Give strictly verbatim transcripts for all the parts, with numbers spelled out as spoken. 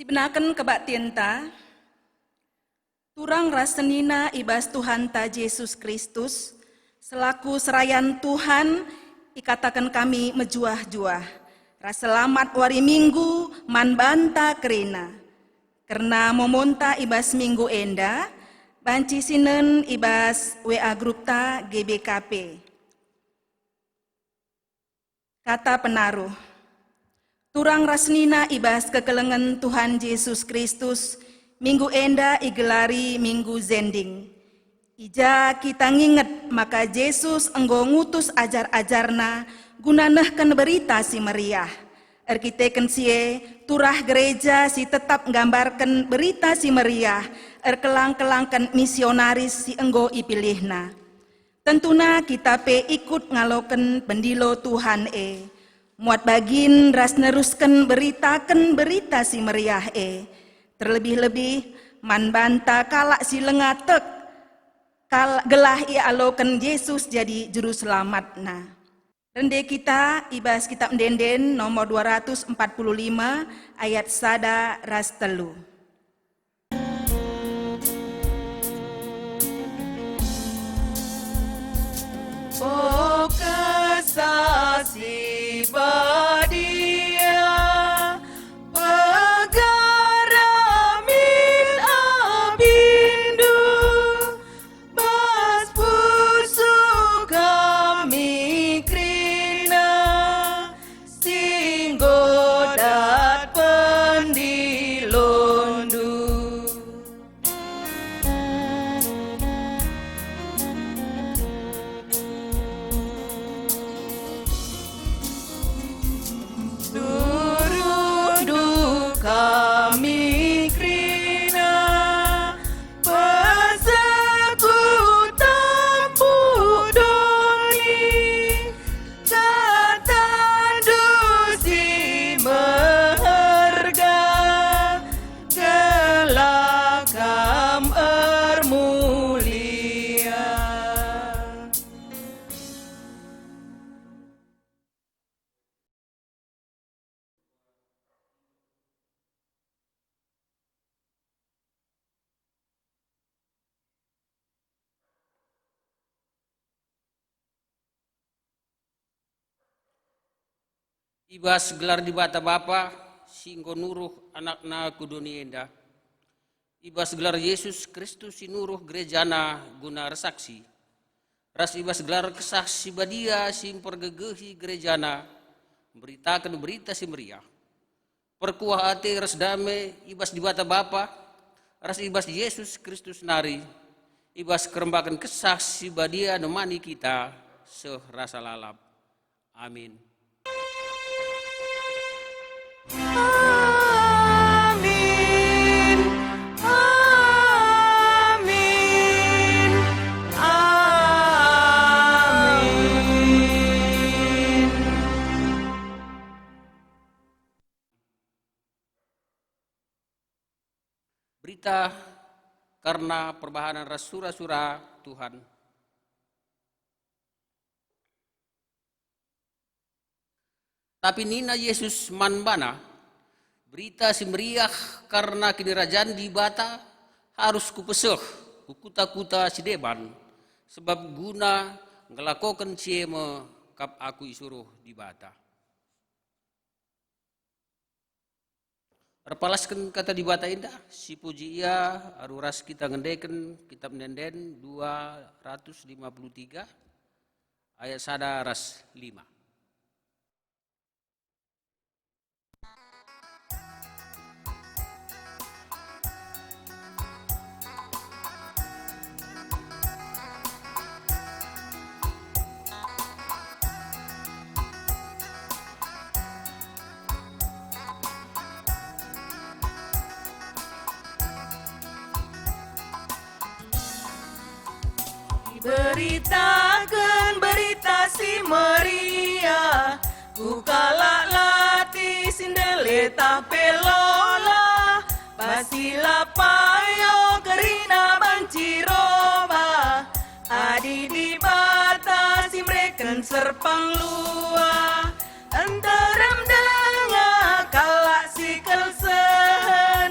Benaken kebaktinta, turang ras senina i bas Tuhanta Jesus Kristus, selaku serayan Tuhan, ikataken kami mejuah-juah, ras selamat wari Minggu man banta kerina. Kerna momonta i bas minggu enda, banci sinen i bas W A grupta G B K P. Kata penaruh. Turang ras senina i bas kekelengen Tuhan Jesus Kristus, minggu enda igelari Minggu Zending. I ja kita nginget maka Jesus enggo ngutus ajar-ajarNa guna nehken Berita Si Meriah. Erkiteken si e, turah gereja si tetap nggambarken Berita Si Meriah erkelang-kelangken misionaris si enggo ipilihNa. Tentuna kita pe ikut ngaloken pendilo Tuhan e, muat bagin ras nerusken beritaken Berita Si Meriah e, terlebih-lebih man banta kalak si langa tek, kal-, gelah ialoken Jesus jadi Juru Selamatna. Rende kita i bas Kitab Ende-enden nomor dua ratus empat puluh lima ayat sada ras telu. O Kesah Si Badia, pegar amin apindu, bas pusuh kami kerina, si enggo dat pendilondu. Suruhndu kami kerina, persekutup doni, katandu si meherga, gelah Kam ermulia. I bas gelar Dibata Bapa, si enggo nuruh AnakNa ku doni enda, i bas gelar Jesus Kristus si nuruh gerejana guna ersaksi, ras i bas gelar Kesah Si Badia si mpergegehi gerejana, mberitaken Berita Si Meriah. Perkuah ate ras dame i bas Dibata Bapa, ras i bas Jesus Kristus nari, i bas kerembaken Kesah Si Badia nemani kita seh rasa lalap. Amin. Amin. Amin. Amin. Berita kerna perbahanen ras sura-sura Tuhan. Tapi nina Jesus man bana, "Berita Si Meriah kerna Kinirajan Dibata arus kupeseh ku kuta-kuta si deban, sebab guna ngelakoken si e me kap Aku isuruh Dibata." Erpalasken Kata Dibata enda, sipuji Ia alu ras kita ngendeken Kitab Ende-enden dua ratus lima puluh tiga ayat sada ras lima. Iberitaken Berita Si Meriah ku kalak la tek si ndeletah pe lola, bas si la payo kerina banci robah. Adi Dibata si mereken serpang luah, nterem denga kalak si kal sehen.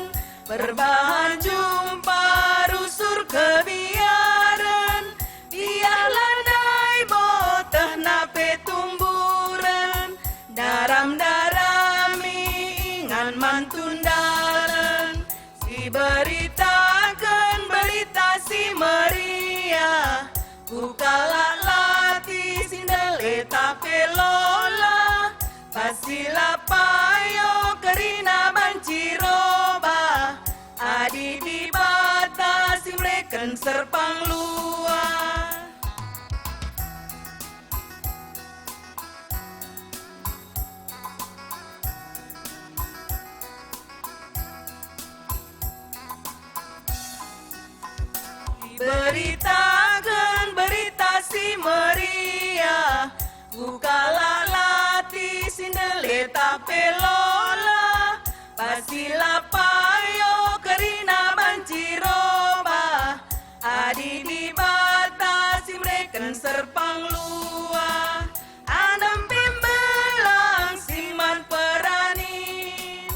Basi la payo kerina banci roba, adi Dibata si mereken serpang luah. Iberitaken Berita Si Meriah ku kalak latih si ndeleta pe lola, basi la payo kerina banci roba, adi Dibata si mereken serpang luah. Anem pe mbelang si man peranin,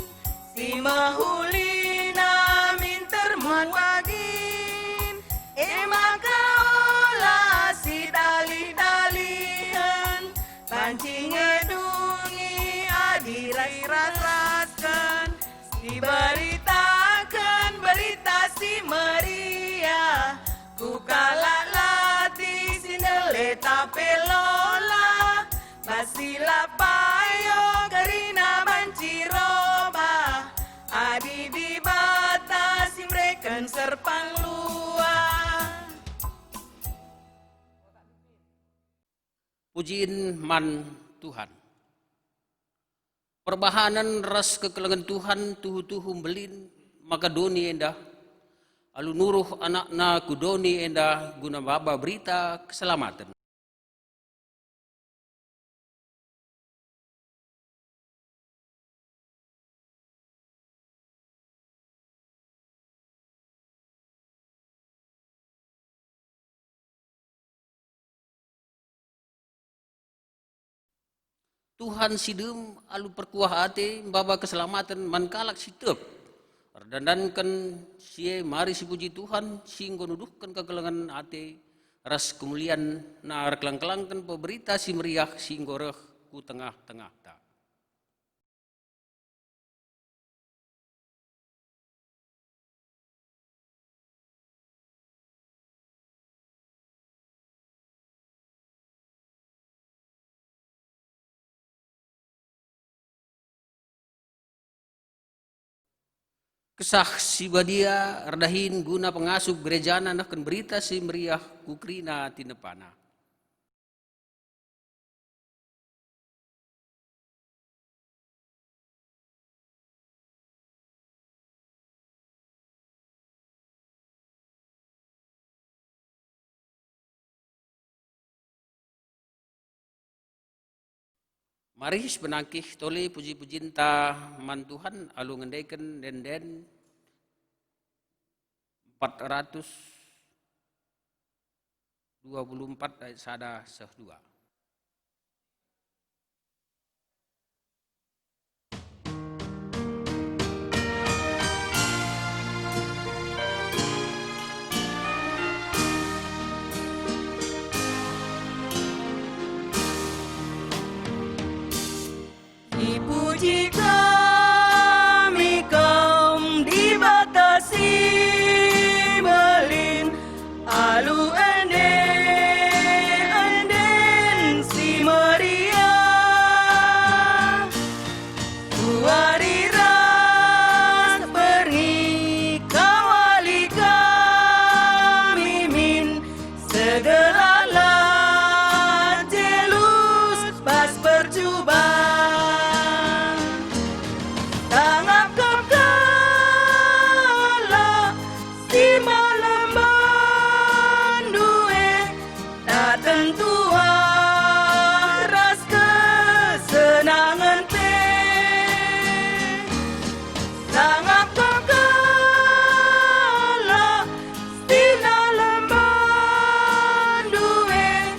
si mehulina minter muat bagin. E maka ola sidalih-dalihen, banci ngedungi adi ras-rasken, siberitaken Berita Si Meriah ku kalak latih si ndeleta pe lola, basi la payo kerina banci roba, adi Dibata si mereken serpang luah. Pujin man Tuhan. Perbahanen ras kekelengen Tuhan tuhu-tuhu mbelin maka doni enda, alu nuruh anakna ku doni enda guna maba berita keselamaten. Tuhan si dem alu perkuah ate maba keselamaten man kalak si tek. Erdandanken si e mari sipuji Tuhan si enggo nuduhken kekelengen ate ras kemulianNa erkelang-kelangken pe Berita Si Meriah si enggo reh ku tengah-tengahta. Kesah Si Badia erdahin guna pengasup gerejana nehken Berita Si Meriah ku kerina tinepana. Mari sipenangkih tole puji-pujinta man Tuhan alu ngendeken ende-enden empat ratus dua puluh empat ayat sada seh dua. Ipuji kami Kam, Dibata si mbelin, alu ende-enden si meriah. Tuari ras berngi kawali kami min, segelala jelus bas percuban. Tangap Kam kalak si malem bandu e, daten tua ras kesenangen pe. Sangap Kam kalak si malem bandu e,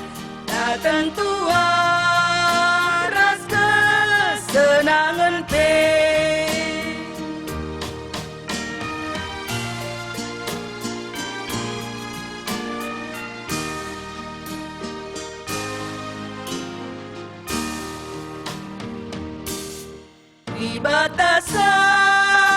daten tua ras kesenangen pe. Dibata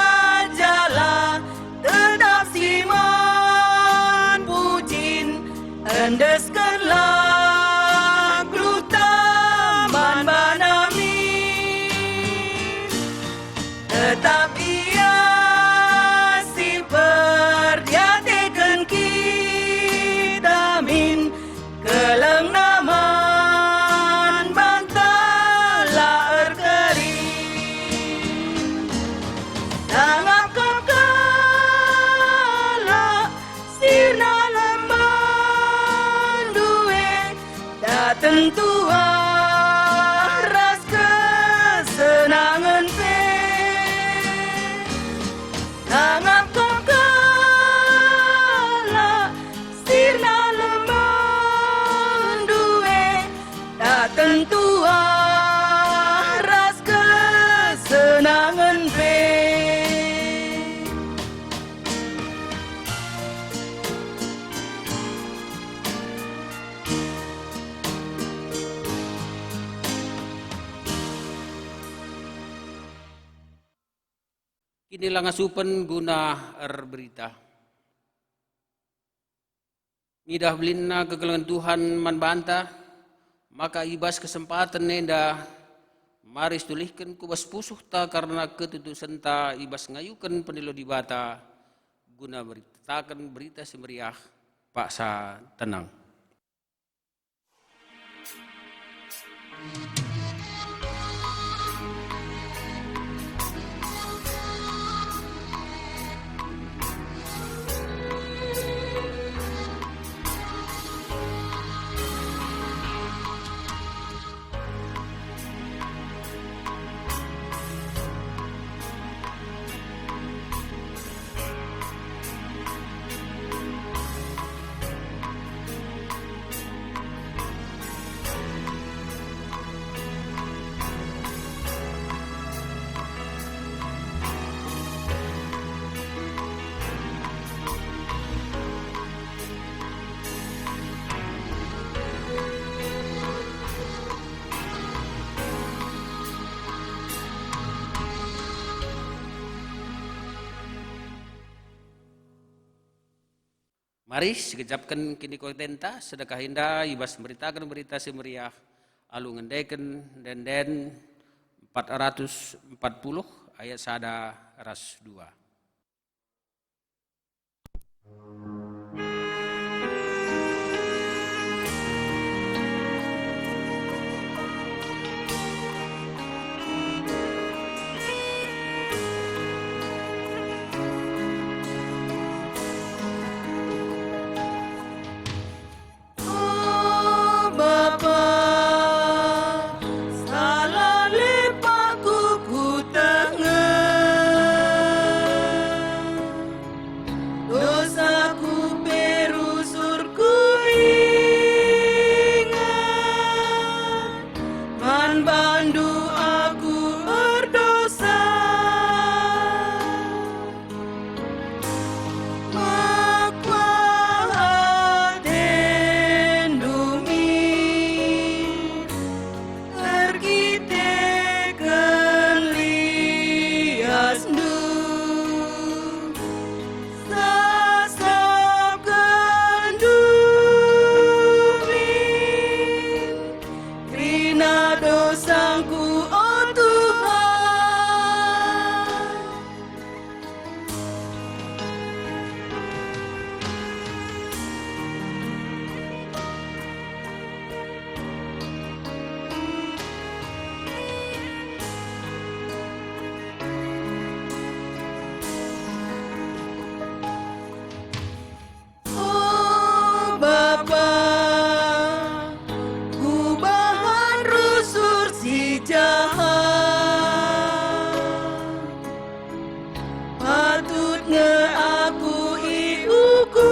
sajalah tetap si man pujin, endeskenlah geluhta man bana min. Kinilangasupen guna erberita. Ngidah belinna kekelengen Tuhan man banta, maka i bas kesempaten enda mari situlihken ku bas pusuhta kerna ketutusenta i bas ngayuken pendilo Dibata guna beritaken Berita Si Meriah paksa tenang. Mari sikejapken kinikuetenta, sedekah enda i bas meritaken Berita Si Meriah alu ngendeken ende-enden empat ratus empat puluh ayat sada ras dua. O Bapa, salah lepakku kutenge. Dosaku pe rusur kuinget, man bandu aku erdosa. Mekuah atendu min erkiteken liasndu, sasapkenndu min kerina dosangku, o Tuhan. O Bapa, kubahan rusur si jahat. Patut nge aku iukumndu,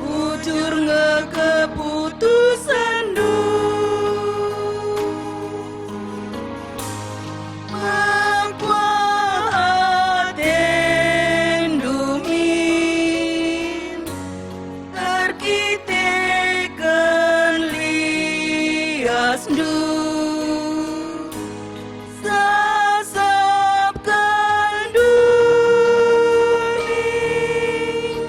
bujur nge keputusenndu. Mekuah atendu min erkiteken liasndu, sasapkenndu min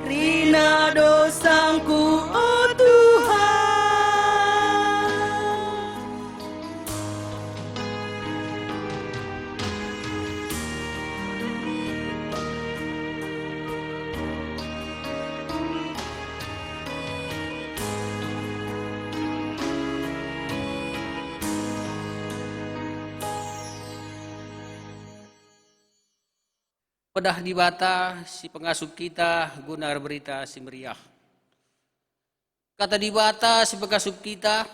kerina dosangku, o Tuhan. Pedah Dibata si pengasup kita guna erberita si meriah. Kata Dibata si pengasup kita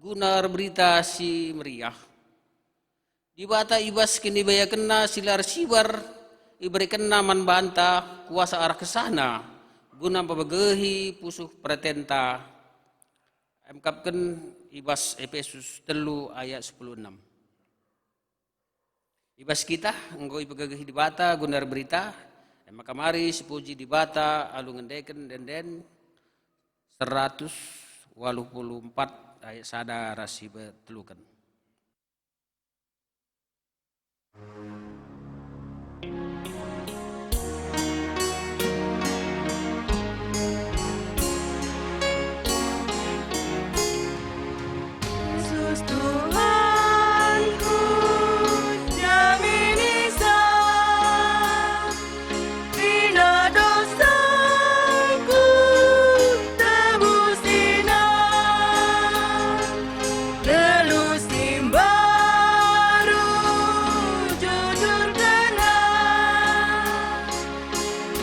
guna erberita si meriah. Dibata i bas kinibayakenNa si la ersibar iberekenNa man banta kuasa arah kesahNa guna mpemegehi pusuh peratenta. Emkapken i bas Epesus telu ayat sepuluh enam. I bas kita enggo ipegegehi Dibata guna erberita, e maka mari sipuji Dibata alu ngendeken ende-enden seratus waluh puluh empat ayat sada ras sipeteluken. Yesus Tuhanku, jamini sa, kerina dosangku tebusina, geluh si mbaru jujur kena.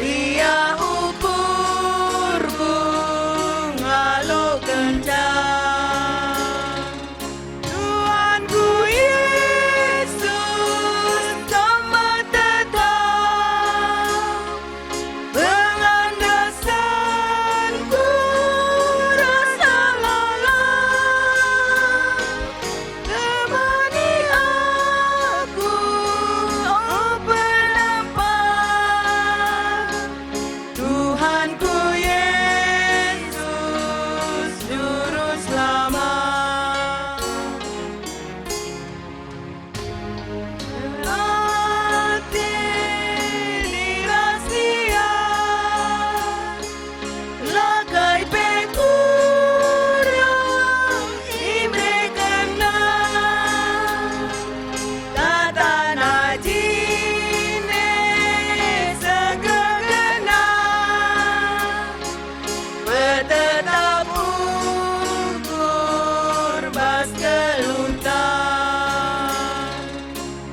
Liah ukurku ngalokenca. Tuhanku Yesus, Kam me tetap pengandasanku rasa lalap. Temani aku, o Penampa, Tuhanku Yesus, Juru Selamat. Ate ni rasia, la kai pe kurang iberekenNa, tatana jine seh gegenNa, petetap ukur bas geluhta.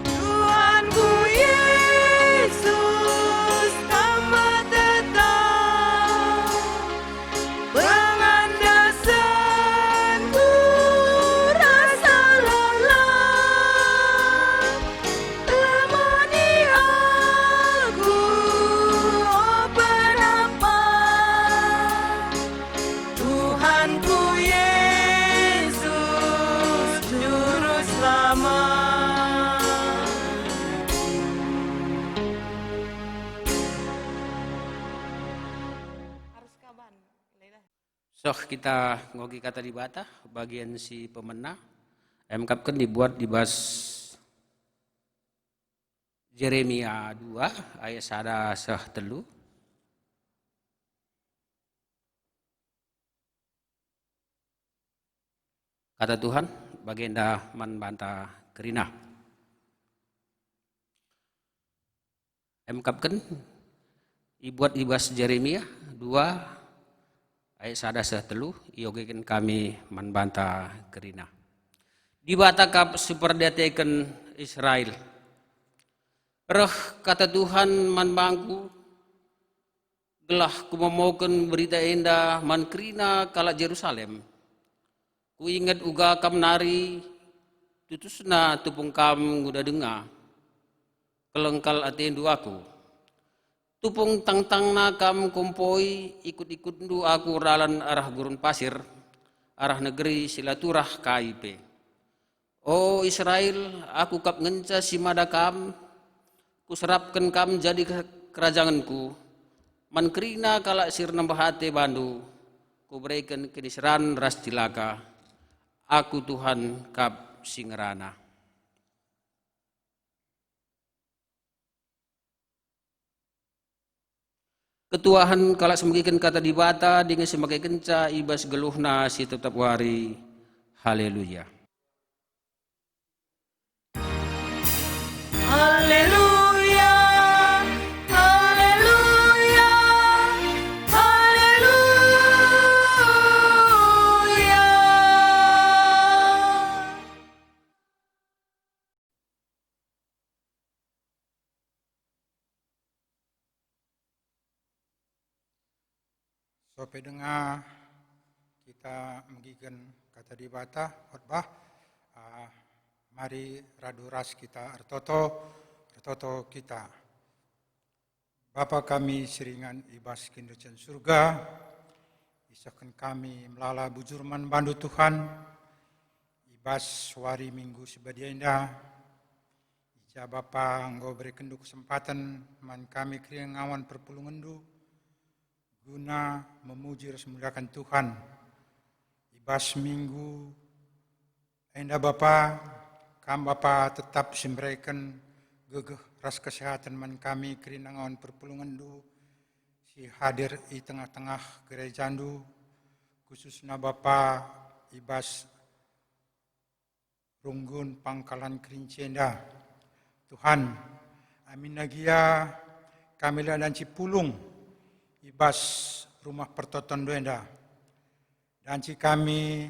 Tuhanku Yesus, Kam me tetap pengandasanku rasa lalap. Temani aku, o Penampa, Tuhanku Yesus, Juru Selamat. Seh kita ngoge Kata Dibata, bagian si pemena, emkapken ibuat i bas Jeremia dua ayat sada seh telu. Kata Tuhan bagenda man banta kerina. Emkapken ibuat i bas Jeremia dua ayat sada seh telu, iogeken kami man banta kerina. Dibata kap si perdiateken Israel. Reh kata Tuhan man bangku, gelah kumemoken berita enda man kerina kalak Jerusalem. Kuinget uga kam nari, tutusna tupung kam nguda denga. Keleng kal atendu aku. Tupung tangtangna kam kumpoi, ikut-ikutndu aku erdalan arah gurun pasir, arah negeri si la turah kai pe. O Israel, aku kap ngenca si mada kam, kuserapken kam jadi ke-, kerajangenku. Man kerina kalak si ernembeh ate bandu, kubereken kiniseran ras cilaka. Aku Tuhan kap si ngerana. Ketuahen kalak si megiken kata Dibata dingen si makekenca i bas geluhna si tep-tep wari. Haleluya. Haleluya, haleluya, haleluya. Sope denga kita megiken kata Dibata, khotbah, ah, mari radu ras kita ertoto, ertoto kita. Bapa kami si ringan i bas Kinirajan Surga, isehken kami melala bujur man bandu Tuhan, i bas wari Minggu si badia enda, i ja Bapa enggo berekenndu kesempaten man kami kerina ngawan perpulungenndu, guna memuji ras memuliaken Tuhan. I bas minggu enda Bapa, kam Bapa tetap si mbereken gegeh ras kesehaten man kami kerina ngawan perpulungenndu si hadir i tengah-tengah gerejandu, khususna Bapa i bas runggun pangkalan kerinci enda. Tuhan, aminna gia kami la danci pulung i bas rumah pertotonndu enda. Danci kami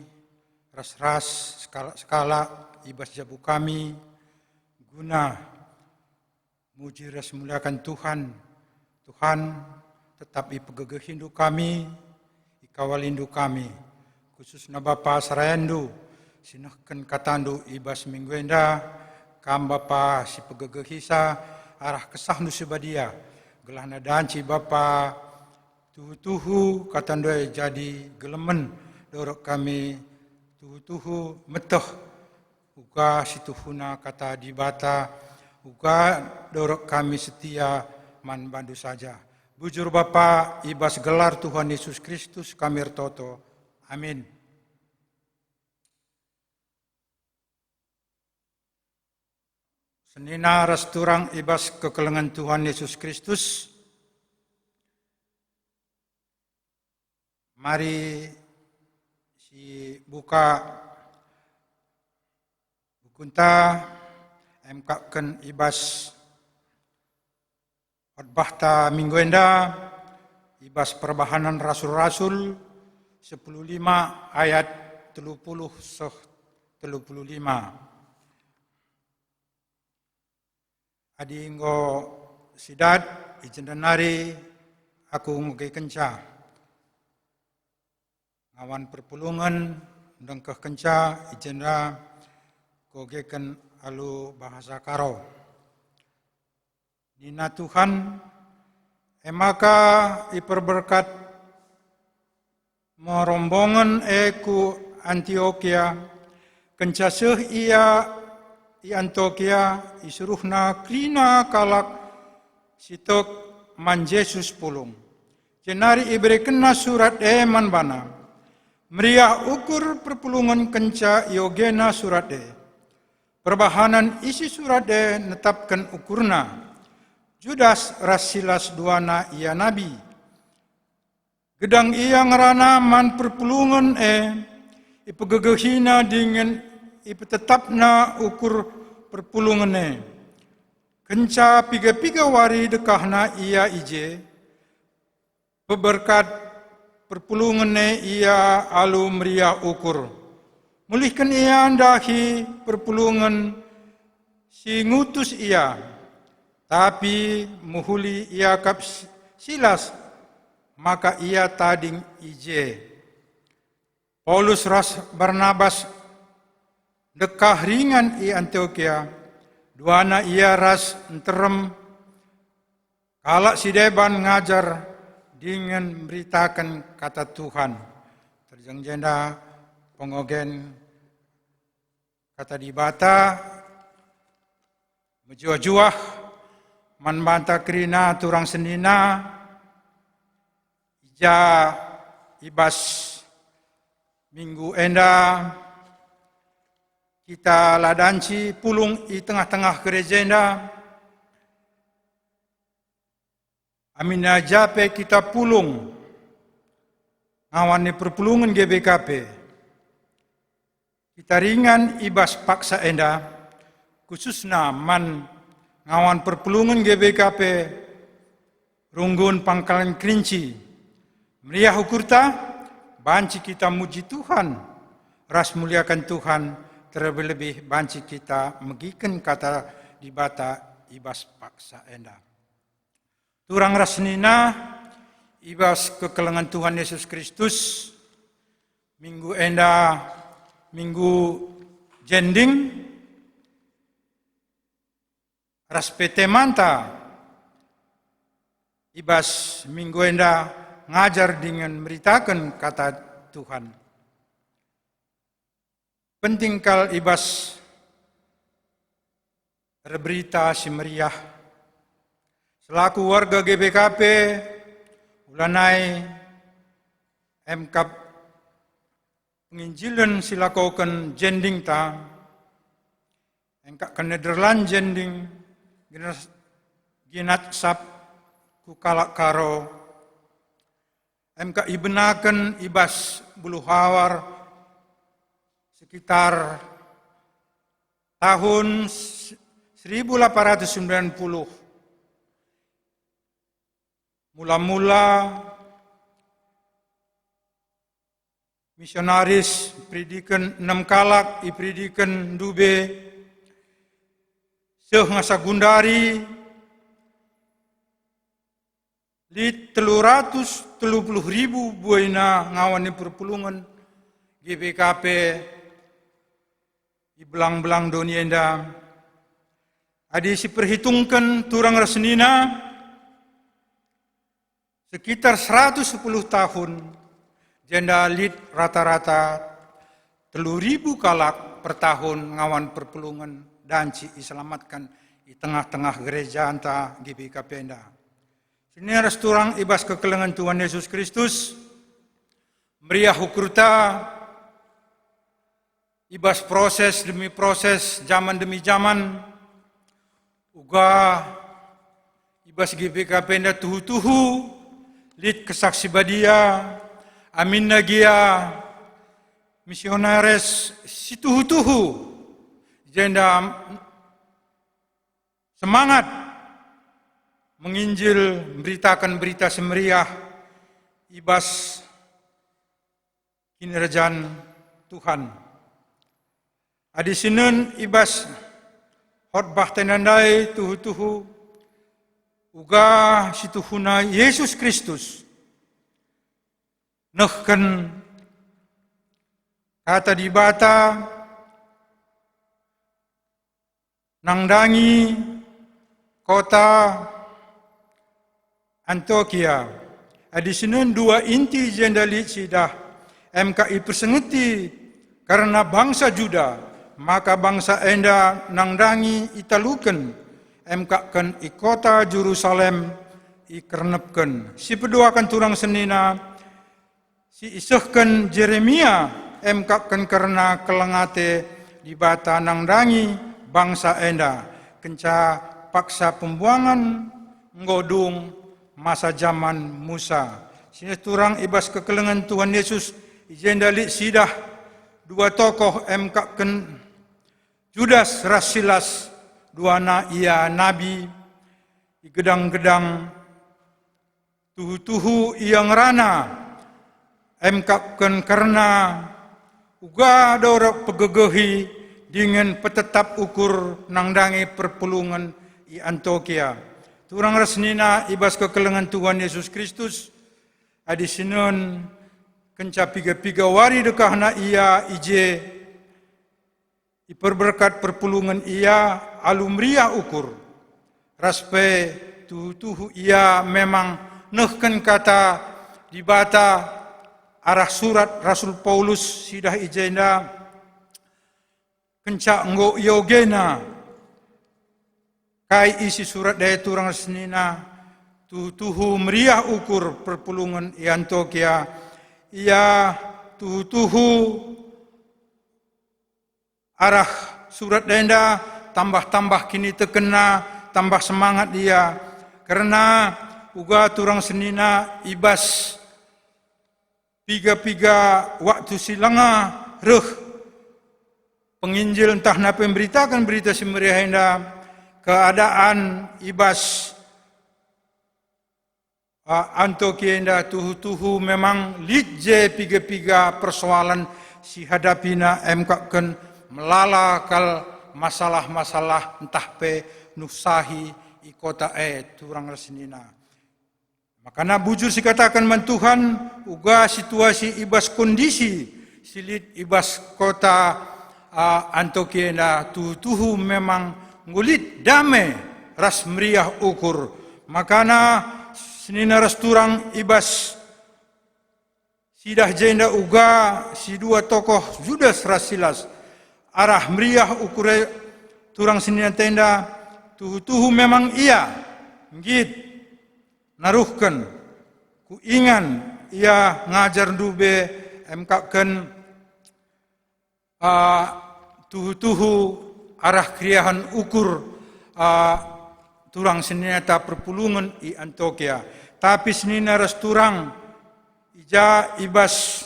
ras-ras sekalak-sekalak i bas jabu kami guna muji ras muliaken Tuhan. Tuhan, tetap ipegegehindu kami, ikawalindu kami, khususna Bapa serayandu, si nehken katandu i bas minggu enda. Kam Bapa si pegegehisa arah kesahndu si badia, gelahna danci Bapa tuhu-tuhu katandu e jadi gelemen, dorok kami tuhu-tuhu meteh uga situhuna kata Dibata, uga dorok kami setia man bandu saja. Bujur Bapa, i bas gelar Tuhan Yesus Kristus kami ertoto. Amin. Senina ras turang i bas kekelengen Tuhan Yesus Kristus, mari sibuka bukunta, emkaken i bas khotbahta minggu enda, i bas Perbahanen Rasul-Rasul sepuluh lima ayat telu puluh seh telu puluh lima. Adi enggo sidat, i jenda nari aku ngogekenca. Ngawan perpulungen ndengkehkenca, i jenda kugeken alu bahasa Karo. Nina Tuhan, e maka iperberkat me rombongen e ku Antiokia. Kenca seh ia i Antiokia, isuruhna kerina kalak si tek man Jesus pulung. Jenari iberekenna surat e man bana. Meriah ukur perpulungen kenca iogena surat e. Perbahanen isi surat e netapken ukurna. Judas ras Silas duana ia nabi. Gedang ia ngerana man perpulungen e, ipegegehina dingen ipetetapna ukur perpulungen e. Kenca piga-piga wari dekahna ia i je, peberkat perpulungen e ia alu meriah ukur. Mulihken ia ndahi perpulungen si ngutus ia, tapi mehuli ia kap Si-, Silas, maka ia tading i je. Paulus ras Barnabas ndekah ringan i Antiokia, duana ia ras nterem kalak si deban ngajar dingen mberitaken kata Tuhan. Terjeng jenda pengogen kata Dibata, mejuah-juah man banta kerina turang senina, i ja i bas minggu enda kita la danci pulung i tengah-tengah gereja enda. Aminna ja pe kita pulung ngawan ni perpulungen G B K P. Kita ringan i bas paksa enda, khususna man ngawan perpulungen G B K P Runggun Pangkalan Kerinci. Meriah ukurta, banci kita muji Tuhan ras muliaken Tuhan, terlebih-lebih banci kita megiken kata Dibata i bas paksa enda. Turang ras senina i bas kekelengen Tuhan Yesus Kristus, minggu enda minggu jending, ras pe temanta i bas minggu enda ngajar dingen meritaken kata Tuhan. Penting kal i bas erberita si meriah. Selaku warga G B K P, ulanai emkap penginjilen si lakoken jendingta, engkap kenederlan jending, Ginat-, Ginatsap ku kalak Karo, emka ibenaken i bas buluh awar sekitar tahun s-, seribu delapan ratus sembilan puluh. Mula-mula misionaris peridiken enem kalak, iperidiken ndube, seh ngasa gundari lit telu ratus telu puluh ribu buena ngawan ni perpulungen G B K P i belang-belang doni enda. Adi siperhitungken turang ras senina, sekitar seratus sepuluh tahun, jenda lit rata-rata telu ribu kalak per tahun ngawan perpulungen danci iselamatken i tengah-tengah gerejanta G B K P enda. Senina ras turang i bas kekelengen Tuhan Yesus Kristus, meriah ukurta i bas proses demi proses, jaman demi jaman, uga i bas G B K P enda tuhu-tuhu lit Kesah Si Badia, aminna gia misionaris si tuhu-tuhu, jenda semangat menginjil, mberitaken Berita Si Meriah i bas Kinirajan Tuhan. Adi sinen i bas khotbah enda ndai tuhu-tuhu uga situhuna Yesus Kristus, nehken Kata Dibata nandangi kota Antiokia. Adi sinen dua inti jenda lit sidah, emka ipersingeti kerna bangsa Juda, maka bangsa enda nandangi italuken, emka ken i kota Jerusalem ikernepken. Sipeduaken turang senina, si isehken Jeremia emkapken kerna keleng ate Dibata nandangi bangsa enda, kenca paksa pembuangen enggo dung masa jaman Musa. Senina turang i bas kekelengen Tuhan Yesus, i jenda lit sidah dua tokoh emkapken Judas ras Silas, duana ia nabi, i gedang-gedang tuhu-tuhu ia ngerana, emkapken kerna uga dorok pegegehi dingen petetap ukur nandangi perpulungen i Antiokia. Turang ras senina i bas kekelengen Tuhan Yesus Kristus, adi sinen kenca piga-piga wari dekahna ia i je, iperberkat perpulungen ia alu meriah ukur, ras pe tuhu-tuhu ia memang nehken kata Dibata arah surat Rasul Paulus sidah i jenda, kenca enggo iogena kai isi surat e turang senina, tuhu-tuhu meriah ukur perpulungen i Antiokia, ia tuhu-tuhu arah surat enda tambah-tambah kinitekenna, tambah semangat ia, kerna uga turang senina i bas piga-piga waktu si langa reh penginjil ntah nape mberitaken Berita Si Meriah enda, keadaan i bas A, Antiokia enda tuhu-tuhu memang lit je piga-piga persoalan si hadapina, emkapken melala kal masalah-masalah ntah pe nuhsahi i kota e turang ras senina. Makana bujur sikataken man Tuhan, uga situasi i bas kondisi si lit i bas kota, a, Antiokia enda tuhu-tuhu memang enggo lit dame ras meriah ukur. Makana senina ras turang i bas sidah jenda uga si dua tokoh Judas ras Silas. Arah meriah ukur e turang senina enda tuhu-tuhu memang ia nggit naruhken ku ingan ia ngajar ndube, emkapken, a, tuhu-tuhu arah keriahen ukur, a, turang senina ta perpulungen i Antiokia. Tapi senina ras turang i ja i bas,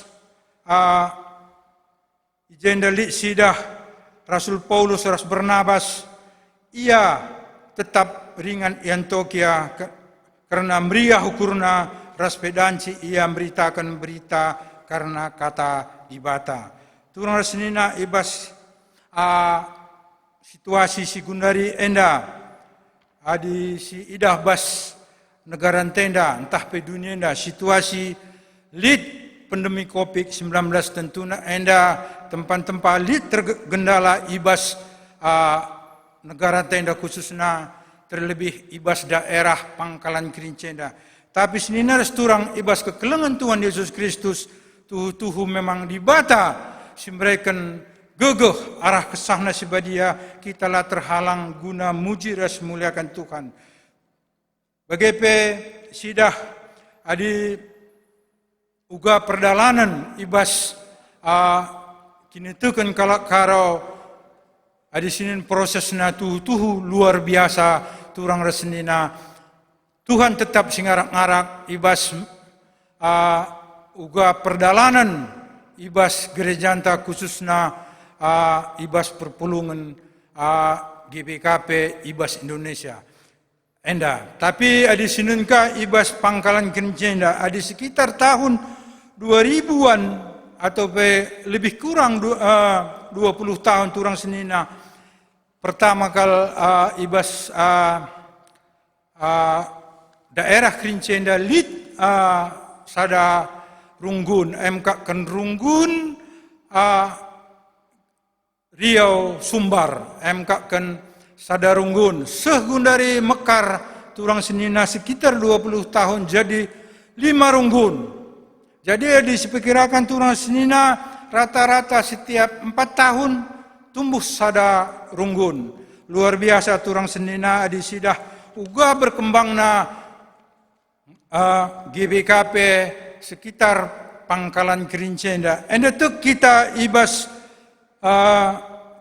ah, i jenda lit sidah Rasul Paulus ras Barnabas, ia tetap ringan i Antiokia ke-, kerna meriah ukurna ras pe danci ia mberitaken berita kerna kata Dibata. Turang ras senina i bas, ah, situasi si gundari enda, adi si idah bas negara ntenda ntah pe dunia enda, situasi lit pandemi covid sembilan belas tentuna enda tempa-tempa lit tergendala i bas, ah, negara ntenda, khususna terlebih i bas daerah Pangkalan Kerinci enda. Tapi senina ras turang i bas kekelengen Tuhan Yesus Kristus, tuhu-tuhu memang Dibata si mereken gegeh arah kesahna si badia, kita la terhalang guna muji ras muliaken Tuhan. Bage pe sidah adi uga perdalanen i bas, ah, kiniteken kalak Karo, adi sinin prosesna tuhu-tuhu luar biasa, turang ras senina, Tuhan tetap si ngarak-ngarak i bas, ah, uga perdalanen i bas gerejanta, khususna, ah, i bas perpulungen, ah, G B K P i bas Indonesia enda. Tapi adi sinen ka i bas Pangkalan Kerinci enda, adi sekitar tahun dua ribuan atau pe lebih kurang du-, eh, dua puluh tahun turang senina, pertama kal, eh, i bas, eh, eh, daerah Kerinci enda lit, eh, sada runggun, emkaken runggun, eh, Riau Sumbar, emkaken sada runggun, seh gundari mekar turang senina sekitar dua puluh tahun jadi lima runggun. Jadi, adi sipekirakan turang senina rata-rata setiap empat tahun tumbuh sada runggun. Luar biasa turang senina adi sidah uga berkembangna, eh, G B K P sekitar Pangkalan Kerinci enda. Enda tek kita i bas, eh,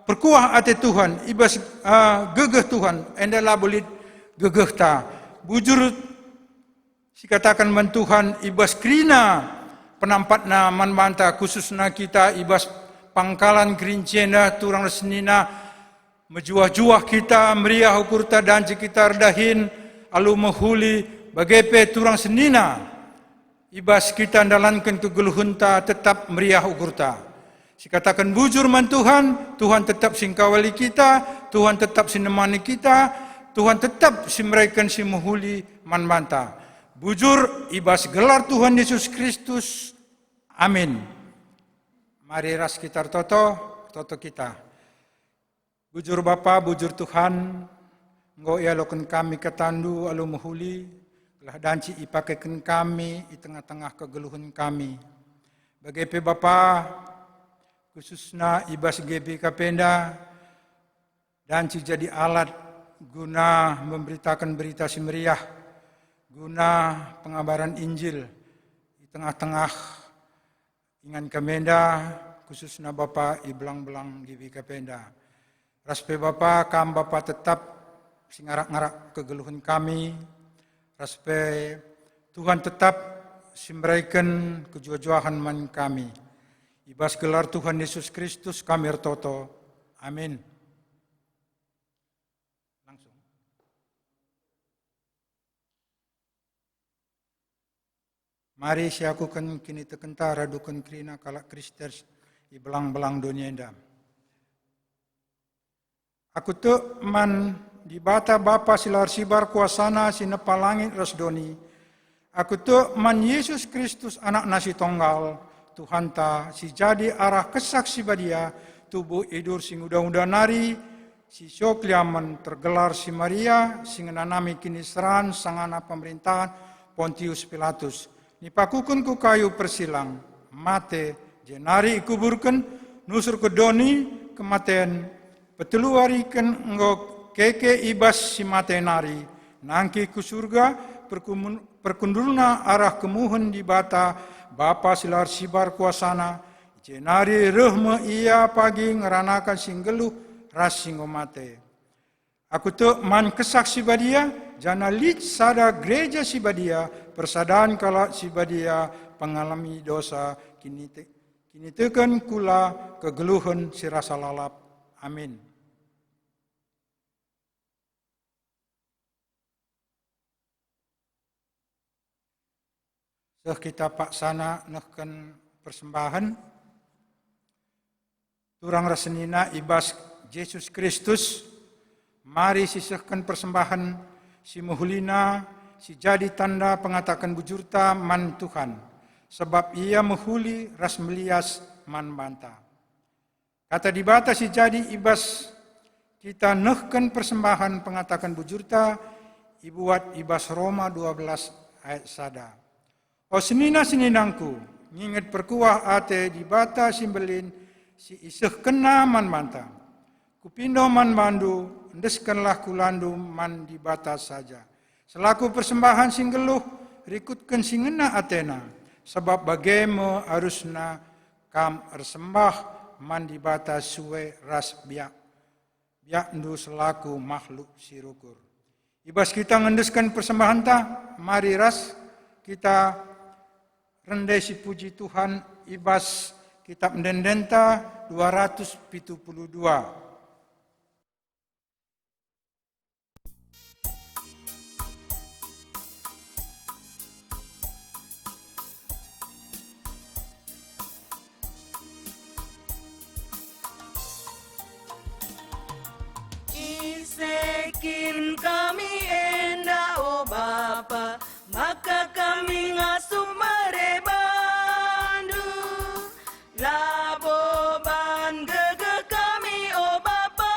perkuah ate Tuhan, i bas, eh, gegeh Tuhan, enda labo lit gegehta. Bujur sikataken man Tuhan i bas kerina penampatna man banta, khususna kita i bas Pangkalan Kerinci enda, turang senina, mejuah-juah kita, meriah ukurta, danci kita erdahin alu mehuli, bage pe turang senina, i bas kita ndalanken kegeluhenta tetap meriah ukurta. Sikataken bujur man Tuhan, Tuhan tetap si ngkawali kita, Tuhan tetap si nemani kita, Tuhan tetap si mereken si mehuli man banta. Bujur i bas gelar Tuhan Yesus Kristus. Amin. Mari ras kita ertoto, ertoto kita. Bujur Bapa, bujur Tuhan, enggo ialoken kami katandu alu mehuli, gelah danci ipakeken kami i tengah-tengah kegeluhen kami. Bage pe Bapa, khususna i bas G B K P enda, danci jadi alat guna memberitaken Berita Si Meriah, guna pengabaran Injil i tengah-tengah ingan kami enda, khususna Bapa i belang-belang G B K P enda. Ras pe Bapa, Kam Bapa tetap si ngarak-ngarak kegeluhen kami, ras pe Tuhan tetap si mereken kejuah-juahen man kami. I bas gelar Tuhan Yesus Kristus kami ertoto. Amin. Langsung. Mari siakuken kinitekenta raduken kerina kalak Kristen i belang-belang doni enda. Aku tek man Dibata Bapa si la ersibar kuasana si nepa langit ras doni. Aku tek man Yesus Kristus, Anakna si Tonggal, Tuhanta, si jadi arah Kesah Si Badia, tubuh idur si nguda-nguda nari, si sio keliamen, tergelar si Maria, si ngenanami kiniseran sangana pemerintahan Pontius Pilatus. Ipakuken ku kayu persilang, mate, jenari ikuburken, nusur ku doni kematen, petelu wariken enggo keke i bas si mate nari, nangkih ku Surga, perkumun-, perkundulna arah kemuhen Dibata, Bapa si la ersibar kuasana, jenari reh me Ia pagi ngeranaken si nggeluh ras si enggo mate. Aku tek man Kesah Si Badia, janah lit sada Gereja Si Badia, persadan kalak si badia, pengalemi dosa, kinite-, kiniteken kula kegeluhen si rasa lalap. Amin. Seh kita paksana nehken persembahen. Turang ras senina i bas Jesus Kristus, mari sisehken persembahen si mehulina, si jadi tanda pengataken bujurta man Tuhan, sebab Ia mehuli ras melias man banta. Kata Dibata si jadi i bas kita nehken persembahen pengataken bujurta ibuat i bas Roma dua belas ayat sada. O senina-seninangku, nginget perkuah ate Dibata si mbelin si isehkenNa man banta. Kupindo man bandu, endeskenlah kulandu man Dibata saja. Selaku persembahen si nggeluh, rikutken si ngena atena, sabap bage me arusna kam ersembah man Dibata sue ras biak, biakndu selaku makhluk si rukur. I bas kita ngendesken persembahenta, mari ras kita rende sipuji Tuhan i bas Kitap Ende-endenta dua ratus pitu puluh dua. Ise kin kami enda, o Bapa, maka kami ngasup mere bandu? Labo ban gegeh kami, o Bapa,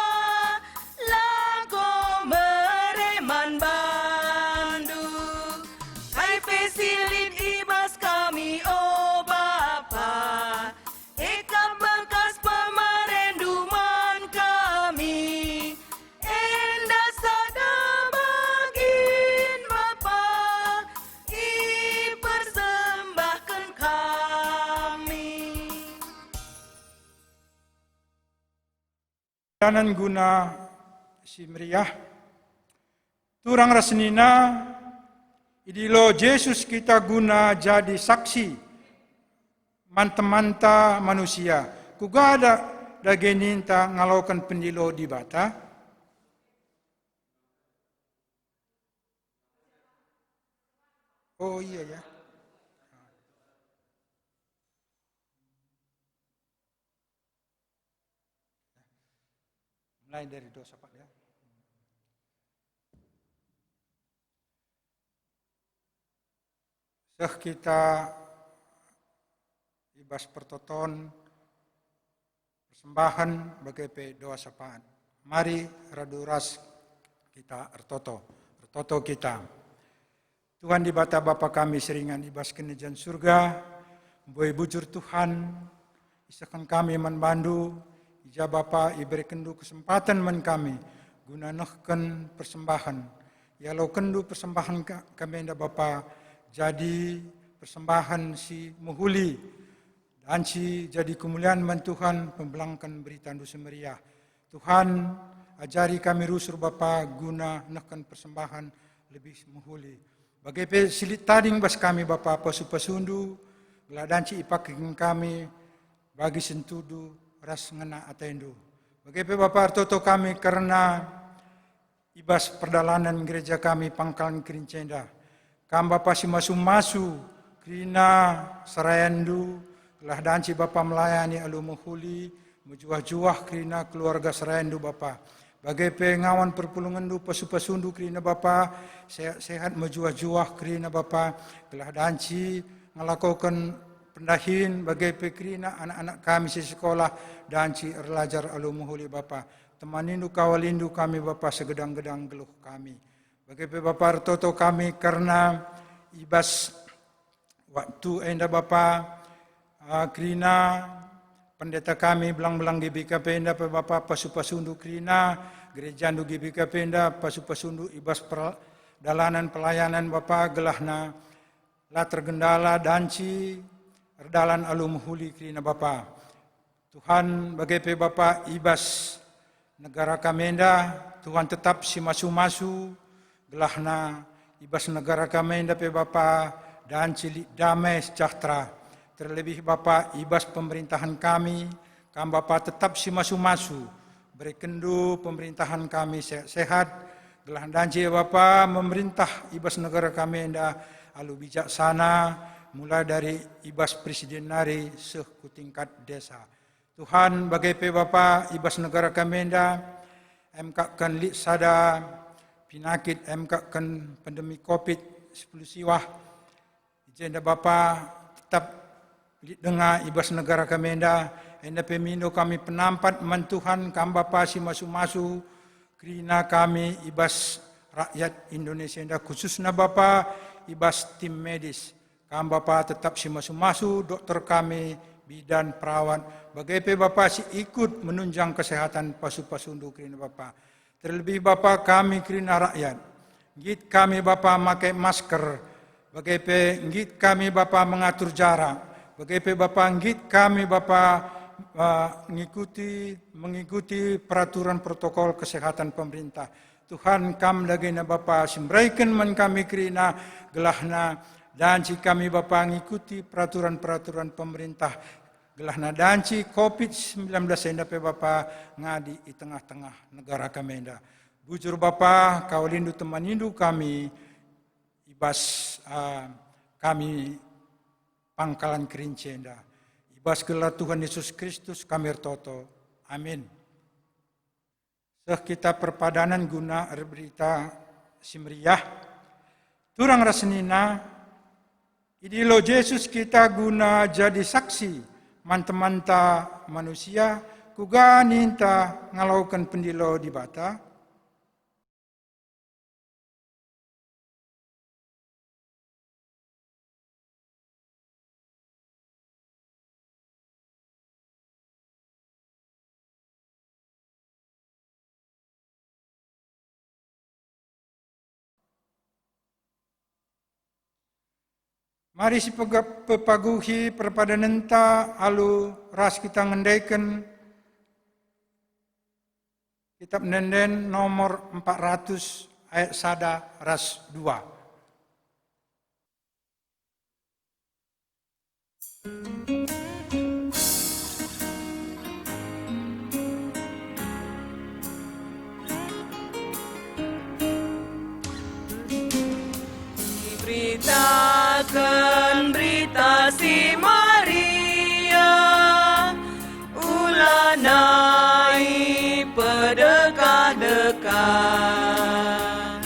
lako mere man bandu. Kai pe si lit i bas kami, o Bapa, e kap bekas pemarendu man kami. Enda sada bagin Bapa ipersembahken kami. Pelayanan guna si meriah. Turang ras senina, idilo Jesus kita guna jadi saksi man temanta manusia. Kuga da-, dage ninta ngaloken pendilo Dibata? Oh iya ya. Mulai dari dosa, Pak, ya. Seh kita i bas pertoton persembahen bage pe doa syafaat. Mari radu ras kita ertoto. Ertoto kita. Tuhan Dibata Bapa kami si ringan i bas kerajaan surga, mbue bujur Tuhan, isehken kami man bandu, i ja Bapa iberekenndu kesempaten man kami, guna nehken persembahen. Ialokenndu persembahen ka-, kami enda Bapa, jadi persembahen si mehuli, banci jadi kemulian man Tuhan, pembelangken beritandu si meriah. Tuhan, ajari kami rusur Bapa guna nehken persembahen lebih mehuli. Bage pe si lit tading bas kami Bapa, pasu-pasundu, gelah banci ipakekken kami bagi sentudu ras ngena atendu. Bage pe Bapa, ertoto kami kerna i bas perdalanen gereja kami Pangkalan Kerinci enda. Kam Bapa si masu-masu kerina serayandu, gelah banci Bapa melayani alu mehuli, mejuah-juah kerina keluarga serayandu Bapa. Bage pe ngawan perpulungenndu, pasu-pasundu kerina Bapa, sehat-sehat, mejuah-juah kerina Bapa, gelah banci ngelakoken pendahin, bage pe kerina anak-anak kami si sekolah, banci erlajar alu mehuli Bapa. Temanindu kawalindu kami Bapa segedang-gedang geluh kami. Bage pe Bapa ertoto kami kerna i bas waktu enda Bapa, ah, kerina pendeta kami belang-belang G B K P enda pe Bapa, pasu-pasundu kerina gerejandu G B K P enda, pasu-pasundu i bas per-, dalanan pelayanan Bapa, gelahna la tergendala banci erdalan alu mehuli kerina Bapa. Tuhan, bage pe Bapa, i bas Negara kami enda, Tuhan tetap simasu-masu, gelahna i bas negara kami enda pe Bapa, banci lit damai sejahtera. Terlebih Bapa, i bas pemerintahan kami, Kam Bapa tetap simasu-masu, berekenndu pemerintahan kami sehat-sehat, gelah banci Bapa memerintah i bas negara kami enda alu bijaksana, mulai dari i bas presiden nari seh ku tingkat desa. Tuhan, bage pe Bapa, i bas negara kami enda, emkakken lit sada pinakit, emkakken pandemi covid sepuluh siwah. I jenda Bapa, tetap lit denga i bas negara kami enda, enda pe mindo kami penampat man Tuhan, Kam Bapa simasu-masu, kerina kami i bas rakyat Indonesia enda, khususna Bapa i bas tim medis. Kam Bapa tetap simasu-masu, dokter kami, bidan, perawat, bage pe Bapa si ikut menunjang kesehatan pasu-pasundu kerina Bapa. Terlebih Bapa kami kerina rakyat. Nggit kami Bapa make masker, bage pe nggit kami Bapa mengatur jarak, bage pe Bapa nggit kami Bapa, eh, ngikuti, mengikuti peraturan protokol kesehatan pemerintah. Tuhan, Kam dagena Bapa si mbereken man kami kerina, gelahna banci kami Bapa ngikuti peraturan-peraturan pemerintah, gelahna banci covid sembilan belas enda pe Bapa ngadi i tengah-tengah negara kami enda. Bujur Bapa, Kau lindu temanindu kami i bas, ah, kami Pangkalan Kerinci enda. I bas gelar Tuhan Yesus Kristus kami ertoto. Amin. Seh kita perpadanen guna erberita si meriah. Turang ras senina, idilo Jesus kita guna jadi saksi man temanta manusia, kuga ninta ngaloken pendilo Dibata? Mari sipegep-, pepaguhi perpadanenta alu ras kita ngendeken Kitab Ende-enden nomor empat ratus ayat sada ras dua. Diberitaken Berita Si Meriah, ula nai pedekah-dekah.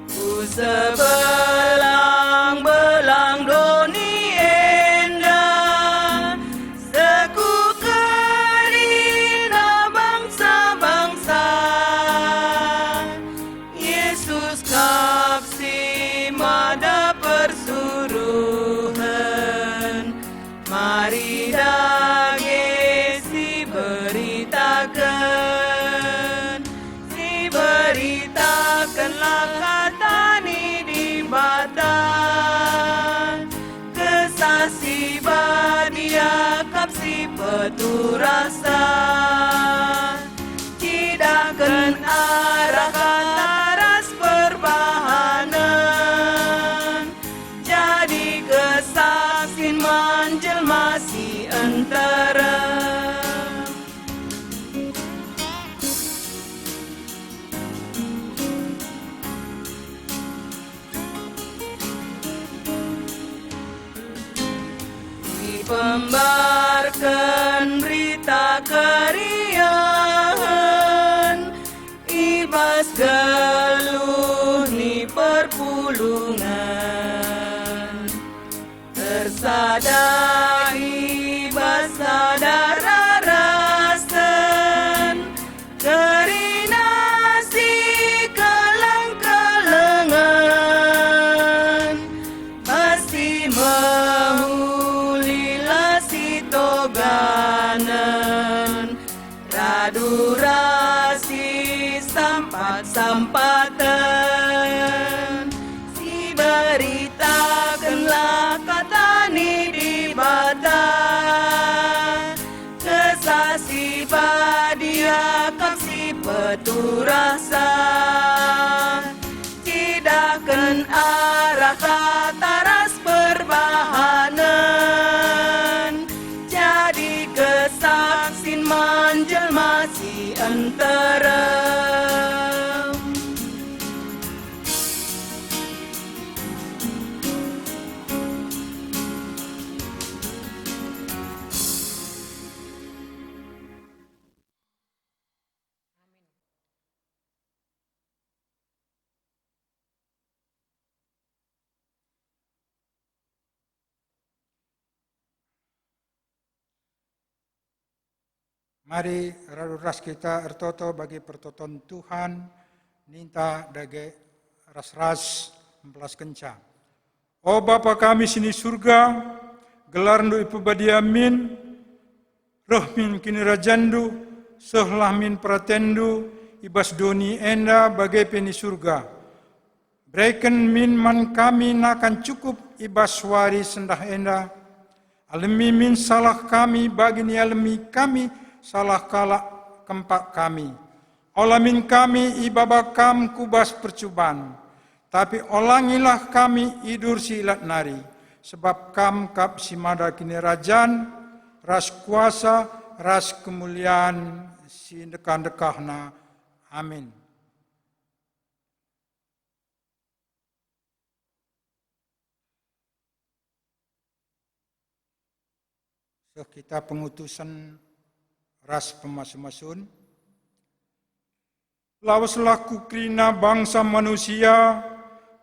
Ku sebelang-belang doni enda, seh ku kerina bangsa-bangsa, Yesus kap si mada persuruhen. Mari dage siberitaken, siberitakenlah kata ni Dibata. Kesah Si Badia kap si peturasa, cidahken arah kata ras perbahanen. Jadi kesaksin man jelma si nterem. Ipembarken Berita Keriahen i bas geluh ni perpulungen. Ersada i bas sada rarasen, kerina si keleng-kelengen, bas si mehuli la si toganen, radu ras si sampat-sampaten, siberitakenlah kata ni Dibata. Kesah Si Badia kap si Turasa, cidahken arah kata ras perbahanen, jadi kesaksin man jelma si nterem. Mari radu ras kita ertoto bagi pertoton Tuhan, ninta dage ras-ras mpelaskenca. O Bapa kami si ni Surga, gelarNdu ipebadia min, reh min kinirajanNdu, sehlah min peratenNdu i bas doni enda bage pe ni Surga. Bereken min man kami nakan cukup i bas wari sendah enda. Alemi min salah kami bagi nialemi kami salah kalak kempak kami. Ola min kami ibaba Kam ku bas percuban, tapi olangilah kami idur si ilat nari, sebab Kam kap si mada kinirajan, ras kuasa, ras kemulian si ndekah-ndekahna. Amin. Seh kita pengutusen ras pemasu-masun. Laweslah ku kerina bangsa manusia,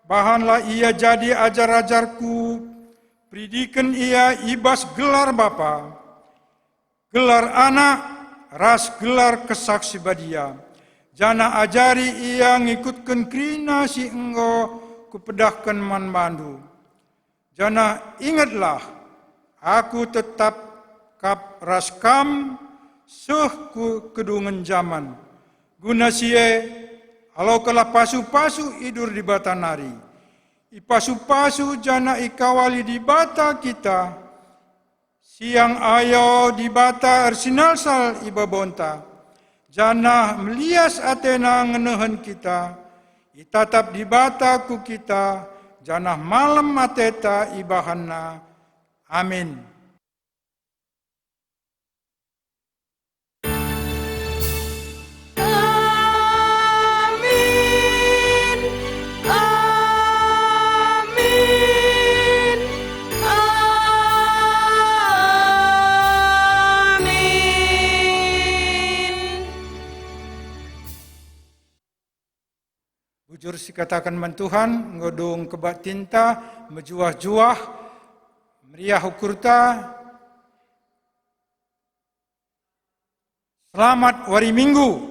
bahanlah ia jadi ajar-ajarku, peridiken ia i bas gelar Bapa, gelar Anak, ras gelar Kesah Si Badia, janah ajari ia ngikutken kerina si enggo kupedahken man bandu. Janah ingetlah, Aku tetap kap ras kam seh ku kedungen jaman. Guna si e, alokenlah pasu-pasu idur Dibata nari. Ipasu-pasu janah ikawali Dibata kita. Siang ayo Dibata ersinalsal i babonta, janah melias atena ngenehen kita. Itatap Dibata ku kita, janah malem ateta ibahanNa. Amin. Amin. Amin. Amin. Bujur sikataken man Tuhan, enggo dung kebatinta, mejuah-juah, meriah ukurta. Selamat wari Minggu.